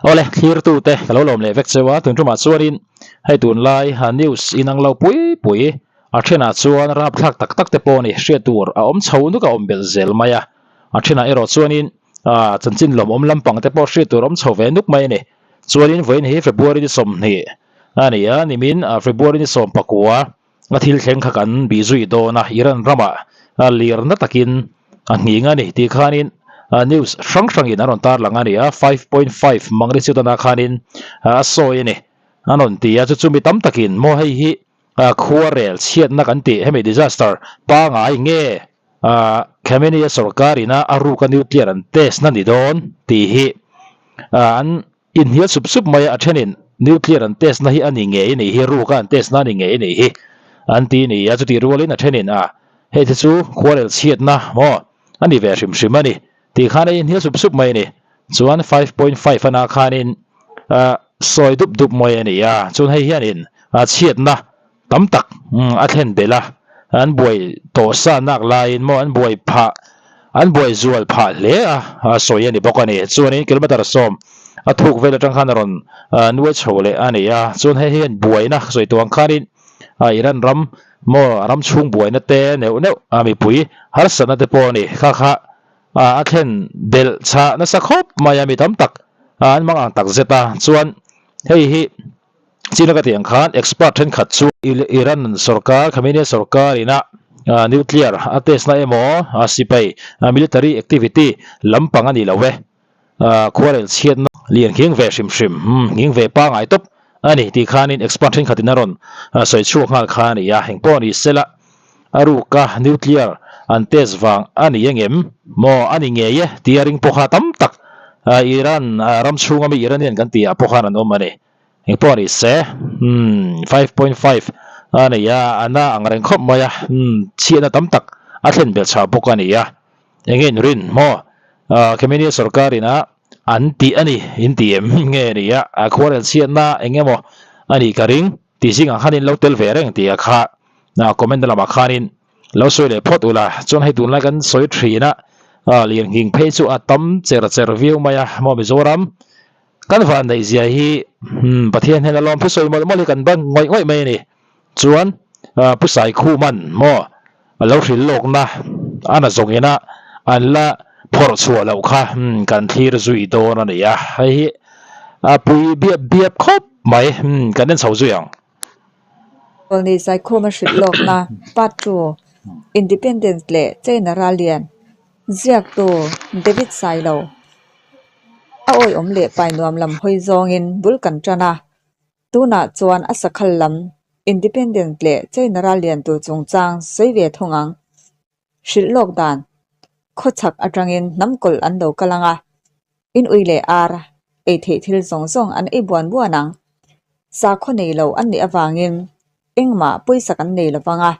Awle thlirtute ka lo lawm leh vek cheu a, tun tumah chuanin hei tunlai news inang lo pui pui a thenah chuan rapthlak tak tak te pawh ni hriat tur a awm chho nuk a awm belh zel mai a, a thenah erawh chuanin chanchin lawmawm lampang te pawh hriat tur a awm chho ve nuk mai a ni. Chuanin vawiin hi February ni 20 a ni a, nimin February ni 19 a thil thleng kha kan bih zui dawn a, Iran ramah lirna takin a nghing a ni tih khanin news hrang hrangin an rawn tarlang a ni a, 5.5 magnitude ana khanin a sawi a ni an rawn ti a, chu chu mi tam takin maw hei hi khuarel chhiatna kan tih hemi disaster pangai nge Khamenei a sorkar ina a ruka nuclear an test na ni dawn tih hi an inhnial sup sup mai a, a thenin nuclear an test na hi a ni ngei a nih hi, ruka an test na a ni ngei a nih hi an ti a ni a, chutih rualin a thenin a hei te chu khuarel chhiatna maw a ni ve hrim hrim a ni tih khan a inhnial sup sup mai a ni. Chuan 5.5 ana khanin sawi dup dup mai a ni a, chuan hei hianin chhiatna tam tak a thlen belh a, an buai tawh sa nak laiin maw an buai phah an buai zual phah hle a sawi a ni bawk a ni. Chuanin kilometer 10 a thuk vel atang khan a rawn nuai chho leh a ni a, chuan hei hian buaina sawi tuang khanin Iran ram maw ram chhung buaina te neuh neuh a mipui harsatna te pawh a ni kha kha a thlen belh chhah nasa khawp mai a mi tam tak an mang ang tak zet a, chuan hei hi China ka tih ang khan expert thenkhat chu Iran sorkar, Khamenei sorkar ina nuclear a test na emaw sipai military activity lampang a ni lo e, khuarel chhiatna lian nghing ve hrim hrim, nghing ve pangai tawp a ni tih khanin expert thenkhatin a rawn sawi chhuak nghal kha a ni a, engpawh ni sela a ruka nuclear an test vang a ni engem maw a ni ngei e tih a ring pawh kha tam tak Iran ram chhunga mi Iranian kan tih ah pawh khan an awm a ni. Engpawh a ni se, umm 5.5 a nei a, a na ang reng khawp mai a, umm chhiatna tam tak a thlen belh chhah bawk a ni a. Enge in rin maw? Khemenia sorkar ina an tih a ni in ti em nge a ni a, a khuarel chhiatna eng emaw a nih ka ring tih zingah khan in lo tel ve reng tih a kha comment na lamah khanin lo sawi leh phawt ula, chuan hei tunlai kan sawi thin a, lirnghing phei chu a tam cher cher viau mai a maw Mizoram. Kan van neih zia hi Pathian hian a lawm thu sawi mawlh mawlh hi kan ban ngawih ngawih mai a ni. Chuan Pu Saikhuman maw a lo hrilh lawkna a na zawng ina an la phawrh chhuah loh kha kan thlir zui dawn a ni a. Hei hi a pui biap biap khawp mai kan en chho zui ang. Kawlni Saikhuma hrilh lawkna Part 2, Independence leh China Rallian Ziaktu David Sailo. A awihawm leh painuam lam hawi zawngin bul kan tan a, tunah chuan a sakhal lam Independent leh China ral lian tur chungchang sawi ve thung ang. Hrilh lawk dan, Khawchhak atangin hnam kawlh an lo kal ang a, in ui leh ar ei theih thil zawng zawng an ei buan buan ang. Sakhaw nei lo an nih avangin engmah pawisa kan nei lo vang a,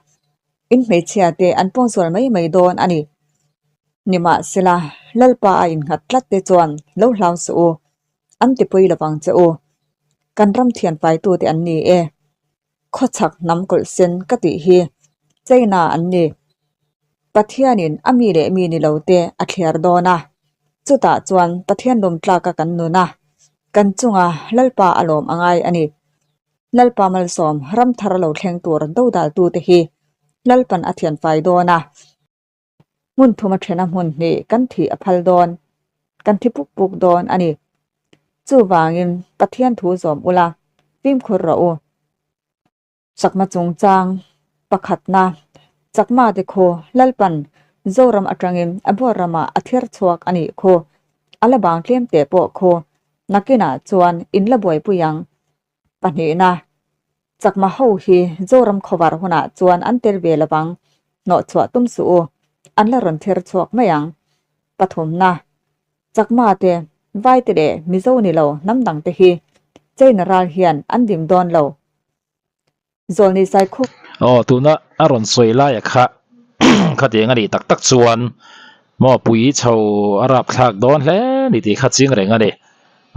In hmeichhia te an pawngsual mai mai dawn a ni. Nimahsela, Lalpa a innghat tlat te chuan lo hlau suh u, an ti pui lovang che u. Kan ram thianfaitute an ni e. Khawchhak hnam kawlh sen ka tih hi China an ni. Pathianin a mi leh mi ni lo te a thliar dawn a, chutah chuan Pathian lawmtlaka kan nun a, kan chunga Lalpa a lawm a ngai a ni. Lalpa malsawm ram thar lo thleng tur dodaltute hi Lalpan a thian fai dawn a, hmun thum a thena hmun hnih kan thih a phal dawn, kan thi puk puk dawn a ni. Chuvangin Pathian thu zawm ula, fimkhur rawh u. Chakma chungchang pakhatna, Chakma te khu Lalpan Zoram atangin a buar ramah a thir chhuak a nih khu, a la bang tlem teh pawh khu nakinah chuan in la buaipui ang. Pahnihna, Chakma ho hi Zoram khawvar hunah chuan an tel ve lovang, hnawhchhuah tum suh u, an la rawn thir chhuak mai ang. Pathumna, Chakma te, Vai te leh Mizo ni lo hnam dang te hi China ral hian an dim dawn lo. Zawlni Saikhup. Aw, tuna a rawn sawi laia kha khatiang a nih tak tak chuan maw pui chho a rapthlak dawn hle ni tih kha ching reng a ni.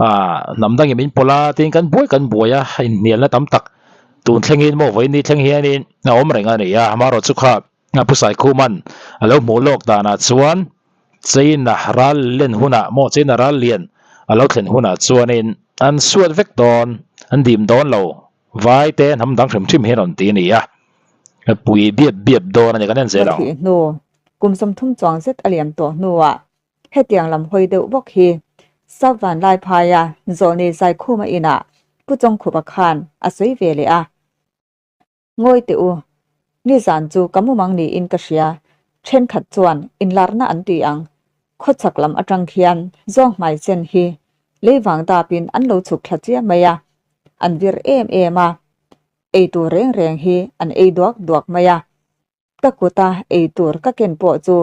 Ah, hnam dangin min pawlh a, tin kan buai kan buai a, inhnialna tam tak tun thlengin maw vawiin thleng hianin a awm reng a ni a, amaherawhchu kha Pu Saikhuman a lo hmuh lawk danah chuan China ral len hunah maw China ral lian A lo thlen hunah chuanin an suat vek dawn, an dim dawn lo, vai te hnam dang hrim hrim hi an rawn ti a ni a, pui biap biap dawn a ni kan en zel Ka ang. thih hnu, kum 30 chuang zet a liam tawh hnuah hetiang lam hawi deuh bawk hi Savvan Laiphaia Zawlnei Zaikhuma inah Pu Chawngkhupa khan a sawi ve leh a. Ngawi teh u, nizan chu ka mumang niin ka hria, thenkhat chuan inlarna an ti ang, khawchhak lam atang khian zawng hmai chen hi leivang dapin an lo chhuk thla chiah mai a, an vir em em a, eitur reng reng hi an ei duak duak mai a, ka kuta eitur ka ken pawh chu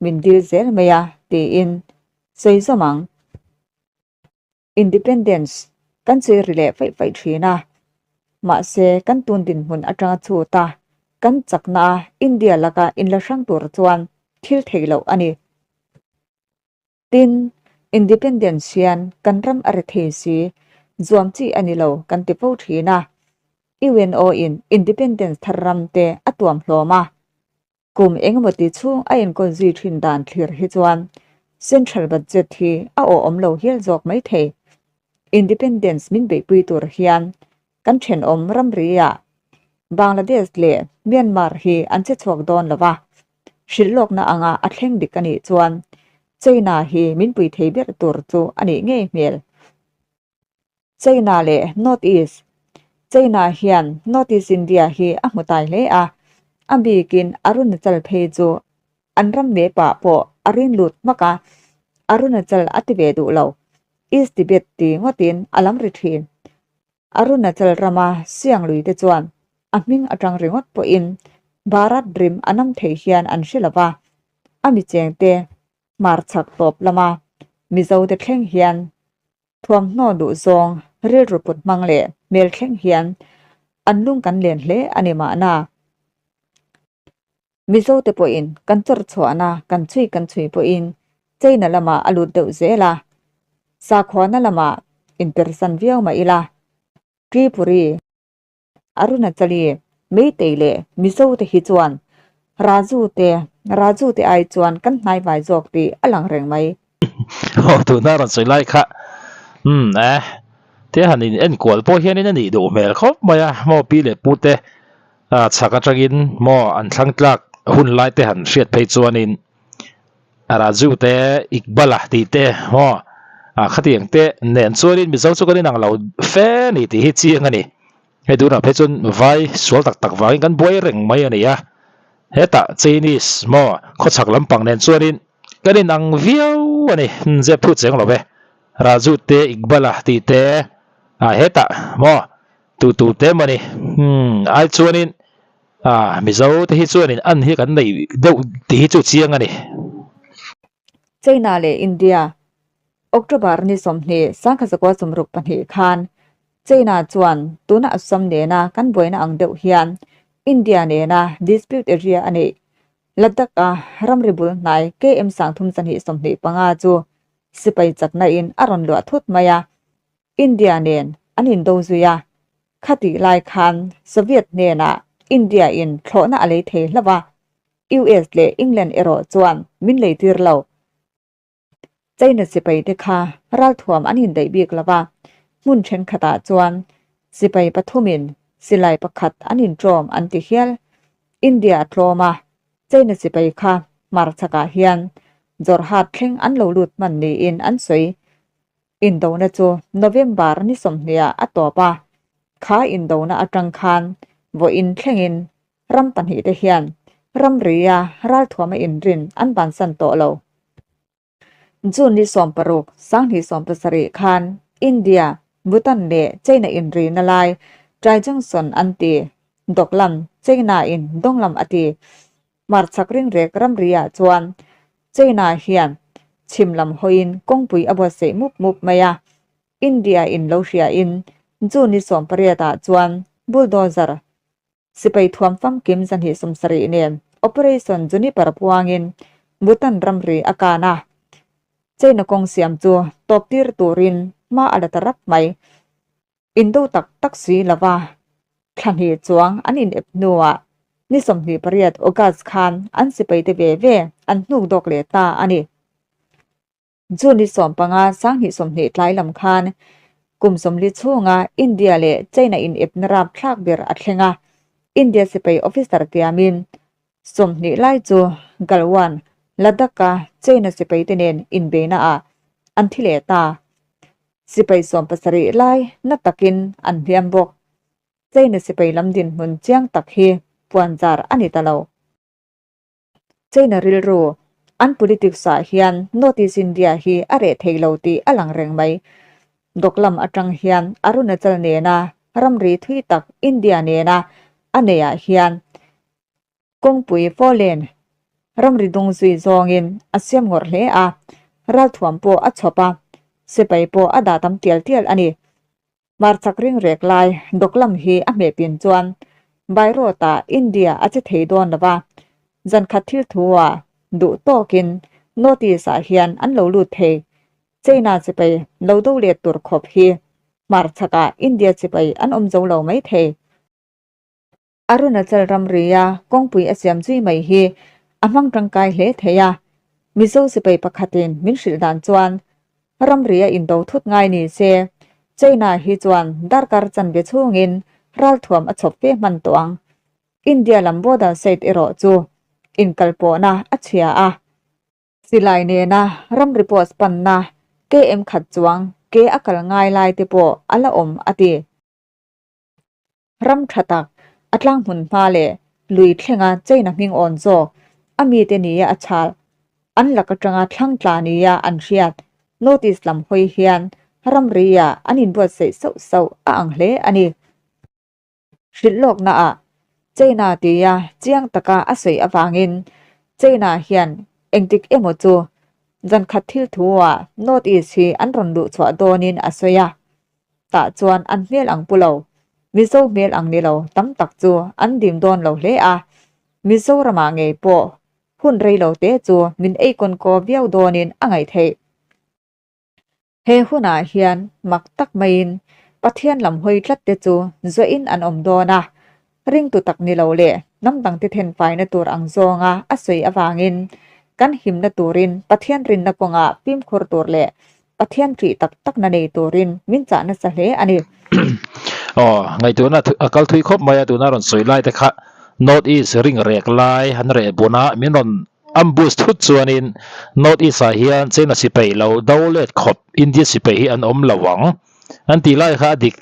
min dil zel mai a tiin sawi zawm ang. Independence kan chei ri leh faih faih thin a, mahse kan tun dinhmun atanga chhut a, kan chakna a India laka inla hrang tur chuan thil theih loh a ni. Tin, Independence hian kan ram a ri thei si, zuam chi a ni lo kan ti fo thin a, UNO in Independence thar ram te a tuam hlawm a, Kum engemaw ti chhung a enkawl zui thin dan thlir hi chuan Central Budget hi a awhawm lo hial zawk mai thei. Independence min beihpui tur hian kan thenawm ramri-ah Bangladesh leh Myanmar hi an che chhuak dawn lo va, hrilhlawkna anga a thleng dik a nih chuan China hi min pui thei ber tur chu a nih ngei hmel. China leh North East China hian North East India hi a hmu tai hle a, a bikin Arunachal phei chu an ram map ah pawh a rin lut hmak a, Arunachal a ti ve duh lo, East Tibet ti ngawtin a lam ri thin. Arunachal rama siang lui te chuan a hming atang ringawt pawhin Bharat rim a nam thei hian an hre lo va, a mi chengte hmarchhak tawp lama Mizote thleng hian Thuamhnaw duh zawng, rilru put hmang leh hmel thleng hian an lung kan len hle a ni mahna. Mizote pawhin kan chawr chhuahna kan chhui kan chhui pawhin China lamah a lut deuh zel a, sakhuana lamah inpersan viau mah ila, Tripuri, Arunachali, Meitei leh Mizo te hi chuan Raju te, Raju te ai chuan kan hnai vai zawk tih a lang reng mai. Aw tuna rawn sawi lai kha umm eh te han in enkual pawh hianin a nih duh hmel khawp mai a maw pi leh pu te chhak atangin maw an thlang tlak hun lai te han hriat phei chuanin Raju te Iqbal-a tih te maw ah khatiang te nen chuanin Mizo chu kan inang lo fe a ni tih hi chiang a ni. Hei tunah phei chuan vai sual tak tak vangin kan buai reng mai a ni a, hetah Chinese maw khawchhak lampang nen chuanin kan inang viau a ni, zep thu cheng lo ve. Raju te Iqbal-a tih te ah hetah maw tu tu te maw ni ai chuanin Ah, Mizo te hi chuanin an hi kan nei deuh tih hi chu chiang a ni. China leh India, October ni 20, 1962 khan China chuan tuna Assam nena kan buaina ang deuh hian India nena dispute area a neih Ladakh-a ramri bul hnai KM 3225 chu sipai chakna in a rawn luah thut mai a, India nen an indo zui a. Khatih lai khan Soviet hnenah India in thlawhna a lei thei hlauh a, US leh England erawh chuan min lei tir lo. China sipai te kha ralthuam an indaih bik lo va, hmun thenkhatah chuan sipai pathumin silai pakhat an inṭawm an ti hial. India a tlawm a, China sipai kha hmarchhakah hian Jorhat thleng an lo lut hman niin an sawi. Indona chu November ni 20 ah a tawp a, kha indona atang khan vawiin thlengin ram pahnihte hian ramria ralthuama inrin an bansan tawh lo. June ni 16, 2017 khan India, Bhutan leh China inrina lai Tri-Junction an ti, Doklam, China-in Donglam a ti. Hmarchhak ringrek ramriah chuan China hian chhim lam hawiin kawngpui a buatsaih mup mup mai a, India in lo hriain June ni 18 ah chuan bulldozer sipai thuam famkim 270 nen Operation Juniper puangin Bhutan ramri a kan a, China kawng siam chu tawp tir turin hma a la ta rap mai. Indo tak tak si lova thla hnih chuang an inep hnuah ni 28 August khan an sipaite ve ve an hnuk dawk leh ta a ni. June ni 15 2020 tlai lam khan kum 40 chhunga India leh China inepna rapthlak ber a thleng a, India sipai officer tiamin 20 lai chu Galwan, Ladakh-a China sipaite nen inbeina ah an thi leh ta. Sipai 70 lai na takin an hliam bawk. China sipai lam dinhmun chiang tak hi puanzar a ni ta lo. China rilru, an politics ah hian North East India hi a reh thei lo tih a lang reng mai. Doklam atang hian Arunachal nena ramri thui tak India nena a neih ah hian kawngpui four lane ramri dung zui zawngin a siam ngawrh hle a, ralthuam pawh a chhawp a, sipai pawh a dah tam tial tial a ni. Hmarchhak ringrek lai Doklam hi a hmeh pin chuan Bairot-ah India a che thei dawn lo va, zankhat thil thu-ah duh tawkin North East-ah hian an lo lut thei. China chipai lo do let tur khawp hi hmarchhakah India chipai an awm zo lo mai thei. Arunachal ramria kawngpui a siam zui mai hi a hmang tangkai hle thei a, Mizo sipai pakhatin min hrilh dan chuan ramria indo thut ngai ni se China hi chuan darkar chanve chhungin ralthuam a chhawp ve hman tawh ang. India lam border state erawh chu inkalpawhna a chhia a, silai nena ramri post panna KM khat chuang ke a kal ngai lai te pawh a la awm a ti. Ram tha tak, a tlang hmun hma leh lui thlenga China hming awn zawk, a mite nia a chhal, an lak atanga thlang tla nia an hriat notice lam hawi hian ramri-ah an inbuatsaih sauh sauh a ang hle a ni. Hrilh lawknaah China tia chiang taka a sawi avangin China hian engtik emaw chu zankhat thil thu-ah North East hi an rawn luh chhuah dawnin a sawi a. Tah chuan an hmel ang pu lo, Mizo hmel ang ni lo tam tak chu an dim dawn lo hle a, Mizoramah ngei pawh hun rei lo te chu min ei kawn kaw viau dawnin a ngaih theih. He hunah hian mak tak maiin Pathian lam hawi tlat te chu zuahin an awm dawn a, ringtu tak ni lo leh hnam dangte thenfaina tur ang zawnga a sawi avangin kan himna turin Pathian rinna kawngah fimkhur tur leh Pathian ṭih tak takna nei turin min chah nasa hle a ni. Aw, ngaihtuahna a kal thui khawp mai a, tuna rawn sawi lai te kha North East ring rek lai han reh bun a, min rawn ambush thut chuanin North East ah hian China sipai lo do let khawp India sipai hi an awm lo ang an tih lai kha a dik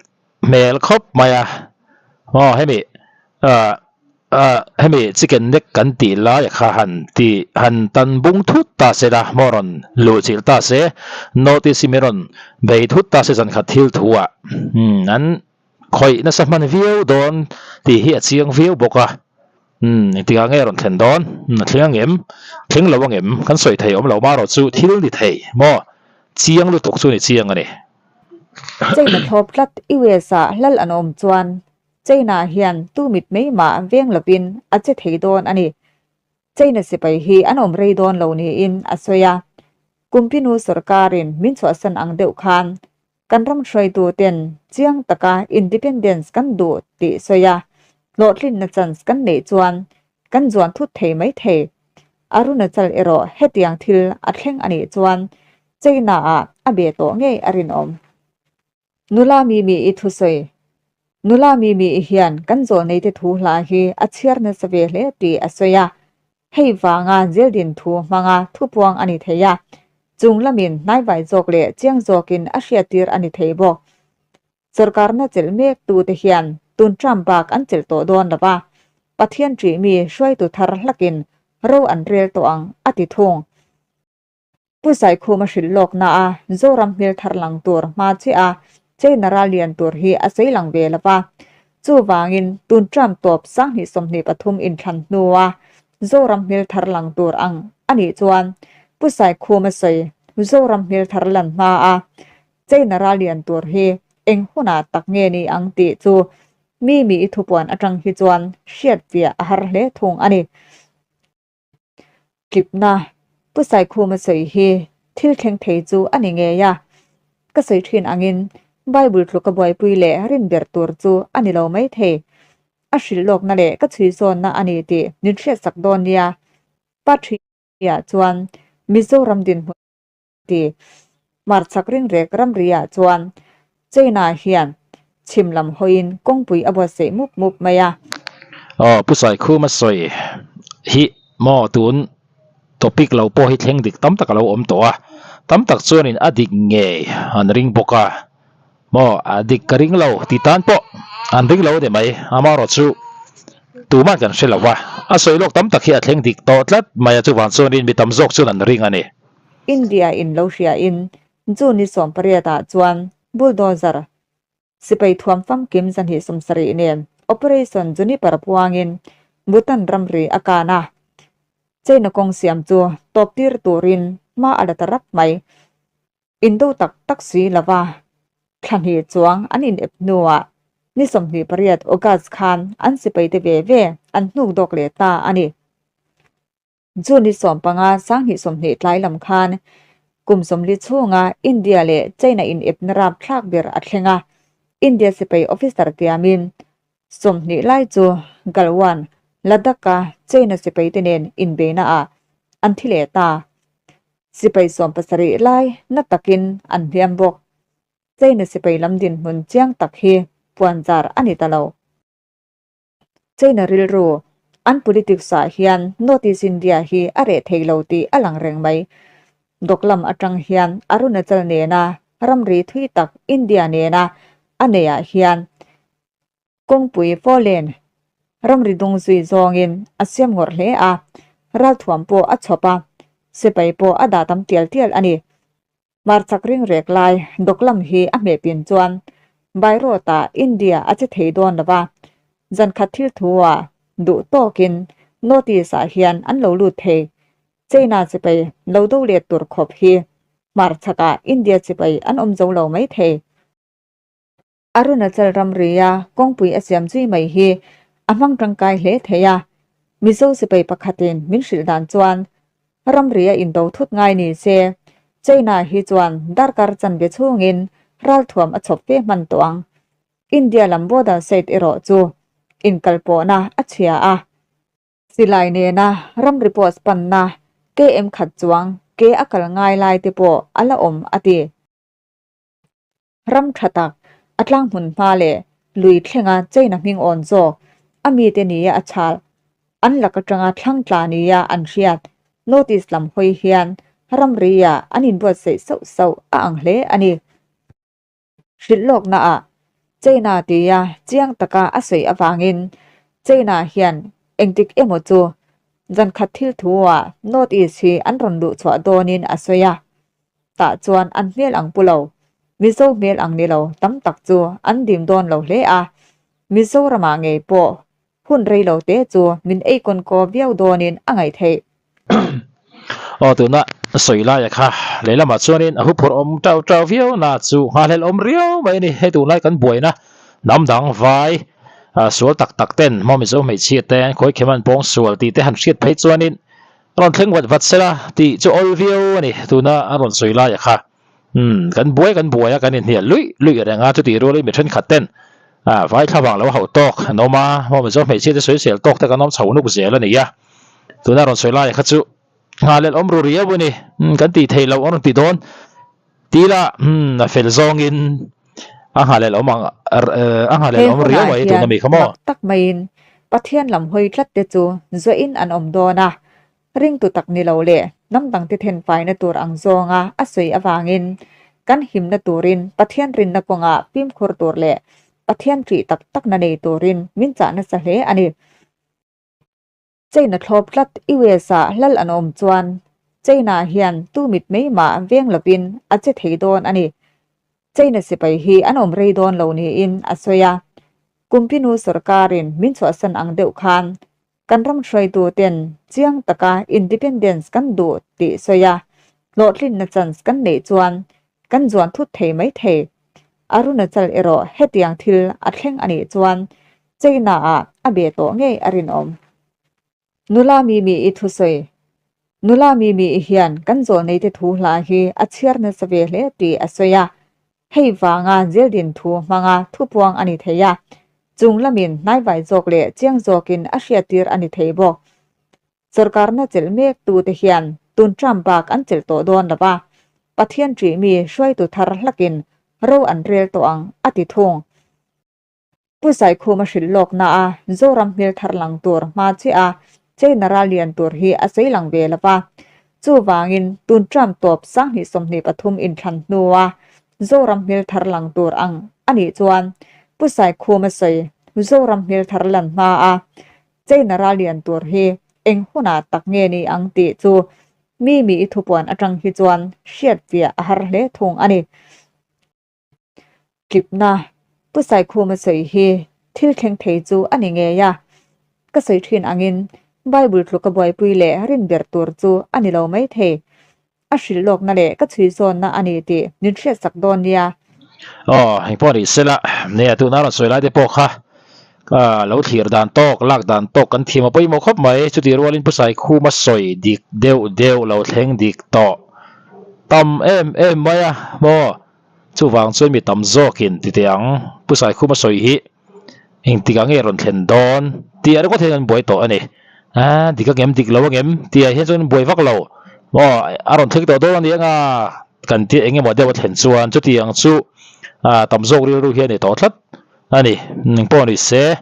hmel khawp mai a, aw hemi ah ah hemi chicken neck kan tih lai kha han ti han tan bung thut ta se la maw rawn luh chilh ta se notice hi min rawn bei thut ta se zan khat thil thu ah umm an khawih nasa hman viau dawn tih hi a chiang viau bawk a umm engtikah nge rawn thlen dawn a thleng angem thleng lo angem kan sawi thei awm lo marawh chu thil ni thei maw chiang lutuk chu ni chiang a ni. China thlawp tlat US-ah lal an awm chuan China hian tu mit mai mah veng lovin a che thei dawn a ni. China sipai hi an awm rei dawn lo niin a sawi a. Kumpinu sorkarin min chhuahsan ang deuh khan kan ram hruaitu ten chiang taka independence kan duh tih sawi a, hlawhtlinna chance kan neih chuan kan zuan thut thei mai thei. Arunachal erawh hetiang thil a thleng a nih chuan China-ah a be tawh ngei a rinawm. Nula Mimi i thusawi Nula Mimi i hian kan zawlneite thu hla hi a chhiar nasa ve hle tih a sawi a. Hei vanga zeldin thu hmanga thupuang a ni thei a, chung lamin hnaivai zawk leh chiang zawkin a hriattir a ni thei bawk. Sorkarna chelh mek tute hian tun Trump bak an chelh tawh dawn lo va, Pathian ṭihmi hruaitu thar hlakin ro an rel tawh ang, a ti thung. Pu Saikhuma hrilh lawkna a Zoram hmel thar lang tur hma chiah a China ral lian tur hi a sawi lang ve lo va. Chuvangin tun Trump tawp 2023 inthlan hnua Zoram hmel thar lang tur ang a nih chuan Pu Saikhuma sawi Zoram hmel thar lan hma a China ral lian tur hi eng hunah tak nge ni ang tih chu mi mi i thupuan atang hi chuan hriatfiah a har hle thung a ni. Tlipna, Pu Saikhuma sawi hi thil thleng thei chu a ni ngei a. Ka sawi thin angin Bible tluka buaipui leh rin ber tur chu a ni lo mai thei. A hrilh lawkna leh ka chhui zawnna a ni tih min hriatsak dawn nia. Pa Thria chuan Mizoram dinhmun. Ti. Hmarchhak ringrek ramri-ah chuan China hian chhim lam hawiin kawngpui a buatsaih mup mup mai a. Aw, Pu Saikhuma sawi hi maw tun topic lo pawh hi thleng dik tam tak a lo awm tawh a, tam tak chuanin a dik ngei an ring bawk a, maw a dik ka ring lo tih tan pawh an ring lo a ni mai, amaherawhchu tumah kan hre lo va, a sawi lawk tam tak hi a thleng dik tawh tlat mai a, chuvang chuanin mi tam zawk chuan an ring a ni. India in lo hria in June ni 18 ah chuan bulldozer sipai thuam famkim 270 nen Operation Juniper puangin Bhutan ramri a kan a. China kawng siam chu tawp tir turin hma a la ta rap mai. Indo tak tak si lova thla hnih chuang an inep hnuah ni 28 August khan an sipaite ve ve an hnuk dawk leh ta a ni. June ni 15 2020 tlai lam khan kum 40 chhunga India leh China inepna rapthlak ber a thleng a, India sipai officer tiamin 20 lai chu Galwan, Ladakh-a China sipaite nen inbeihnaah an thi leh ta. Sipai 70 lai na takin an hliam bawk. China sipai lam dinhmun chiang tak hi puanzar a ni ta lo. China rilru, an politics ah hian North East India hi a reh thei lo tih a lang reng mai. Doklam atang hian Arunachal nena ramri thui tak India nena a neih ah hian kawngpui four lane ramri dung zui zawngin a siam ngawrh hle a, ralthuam pawh a chhawp a, sipai pawh a dah tam tial tial a ni. Hmarchhak ringrek lai Doklam hi a hmeh pin chuan Bairot-ah India a che thei dawn lo va, zankhat thil thu-ah duh tawkin North East-ah hian an lo lut thei. China chipai lo do let tur khawp hi hmarchhakah India chipai an awm zo lo mai thei. Arunachal ramria kawngpui a siam zui mai hi a hmang tangkai hle thei a, Mizo sipai pakhatin min hrilh dan chuan ramria indo thut ngai ni se, China hi chuan darkar chanve chhungin ralthuam a chhawp fe hman tawh ang. India lam border state erawh chu inkalpawhna a chhia a, silai nena ramri post panna KM khat chuang ke a kal ngai lai te pawh a la awm a ti. Ram tha tak, a tlang hmun hma leh lui thlenga China hming awn zawk, a mite nia a chhal, an lak atanga thlang tla nia an hriat notice lam hawi hian ramri-ah an inbuatsaih sauh sauh a ang hle a ni. Hrilh lawknaah China tia chiang taka a sawi avangin China hian engtik emaw chu zankhat thil thu-ah North East hi an rawn luh chhuah dawnin a sawi a. Tah chuan an hmel ang pu lo, Mizo hmel ang ni lo tam tak chu an dim dawn lo hle a, Mizoramah ngei pawh hun rei lo te chu min ei kawn kaw viau dawnin a ngaih theih. Aw tuna sawi laia kha lehlamah chuanin a huphurh awm tau tau viau na chu nghahhlelh awm riau mai a ni. Hei tunlai kan buaina hnam dang vai sual tak tak ten maw Mizo hmeichhia te khawi khem an pawng sual tih te han hriat phei chuanin A rawn thleng vat vat sela tih chu awl viau a ni, tuna a rawn sawi laia kha. Umm, kan buai kan buai a, kan inhnial luih luih reng a, chutih rualin mi thenkhat ten ah vai thlavang lo hauh tawk an awm a, maw Mizo hmeichhia te sawisel tawk te kan awm chho nuk zel a ni a, tuna a rawn sawi laia kha chu nghahhlelh awm ru riau a ni, umm kan tih theih loh a rawn ti dawn. Ti la, umm a fel zawngin a nghahhlelh awm ang a nghahhlelh awm riau mai tuna mi kha maw? Mak tak maiin Pathian lam hawi tlat te chu zuahin an awm dawn a, ringtu tak ni lo leh hnam dangte thenfaina tur ang zawnga a sawi avangin kan himna turin Pathian rinna kawngah fimkhur tur leh Pathian ṭih tak takna nei turin min chah nasa hle a ni. China thlawp tlat US ah lal an awm chuan China hian tu mit mai mah veng lovin a che thei dawn a ni. China sipai hi an awm rei dawn lo niin a sawi a. Kumpinu sorkarin min chhuahsan ang deuh khan kan ram hruaitu ten chiang taka independence kan duh tih sawi a, hlawhtlinna chance kan neih chuan kan zuan thut thei mai thei. Arunachal erawh hetiang thil a thleng a nih chuan China-ah a be tawh ngei a rinawm. Nula Mimi i thusawi Nula Mimi i hian kan zawlneite thu hla hi a chhiar nasa ve hle tih a sawi a. Hei vanga zeldin thu hmanga thupuang a ni thei a, chung lamin hnaivai zawk leh chiang zawkin a hriattir a ni thei bawk. Sorkarna chelh mek tute hian tun Trump bak an chelh tawh dawn lo va. Pathian ṭih mi hruaitu thar hlakin ro an rel tawh ang, a ti thung. Pu Saikhuma hrilh lawkna a Zoram hmel thar lang tur hma chiah a China ral lian tur hi a sawi lang ve lo va. Chuvangin tun Trump tawp 2023 inthlan hnua Zoram hmel thar lang tur ang a nih chuan Pu Saikhuma sawi Zoram hmel thar lan hma a China ral lian tur hi eng hunah tak nge ni ang tih chu mi mi i thupuan atang hi chuan hriatfiah a har hle thung a ni. Tlipna, Pu Saikhuma sawi hi thil thleng thei chu a ni ngei a. Ka sawi thin angin Bible tluka buaipui leh rin ber tur chu a ni lo mai thei. A hrilh lawkna leh ka chhui zawnna a ni tih min hriatsak dawn nia. Aw, engpawh ni sela, nia tuna rawn sawi lai te pawh kha ka lo thlir dan tawk, lak dan tawk kan thiam a pawimawh khawp mai. Chutih rualin Pu Saikhuma sawi dik deuh deuh lo thleng dik tawh tam em em mai a maw? Chuvang chuan mi tam zawkin ti teh ang, Pu Saikhuma sawi hi engtikah nge rawn thlen dawn tih ah ringawt hian an buai tawh a ni. Aa dik angem dik lo angem tih ah hian chuan an buai vak lo. Maw a rawn thleng tawh dawn a ni anga kan tih eng emaw deuh a thlen chuan chutiang chu aa tam zawk rilru hian a ni tawh tlat a ni. Engpawh ni se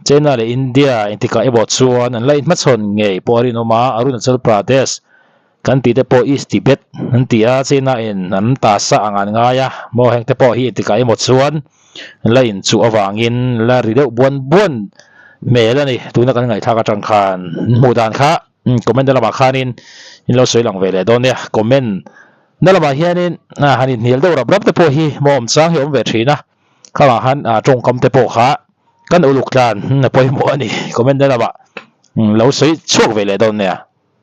China leh India engtikah emaw chuan an la inhmachhawn ngei pawh a rinawm a, Arunachal Pradesh kan tih te pawh East Tibet an ti a, China in an ta sa ang an ngai a, maw heng te pawh hi engtikah emaw chuan an la inchuh avangin la ri deuh buan buan hmel a ni. Tuna kan ngaihthlak atang khan hmuh dan kha comment na lamah khanin in lo sawi lang ve leh dawn nia. Comment na lamah hianin han inhnial deuh rap rap te pawh hi maw awm chang hi a awm ve thin a, khangah khan tawngkam te pawh kha Kan uluk tlan a pawimawh a ni. Comment na lamah lo sawi chhuak ve leh dawn nia.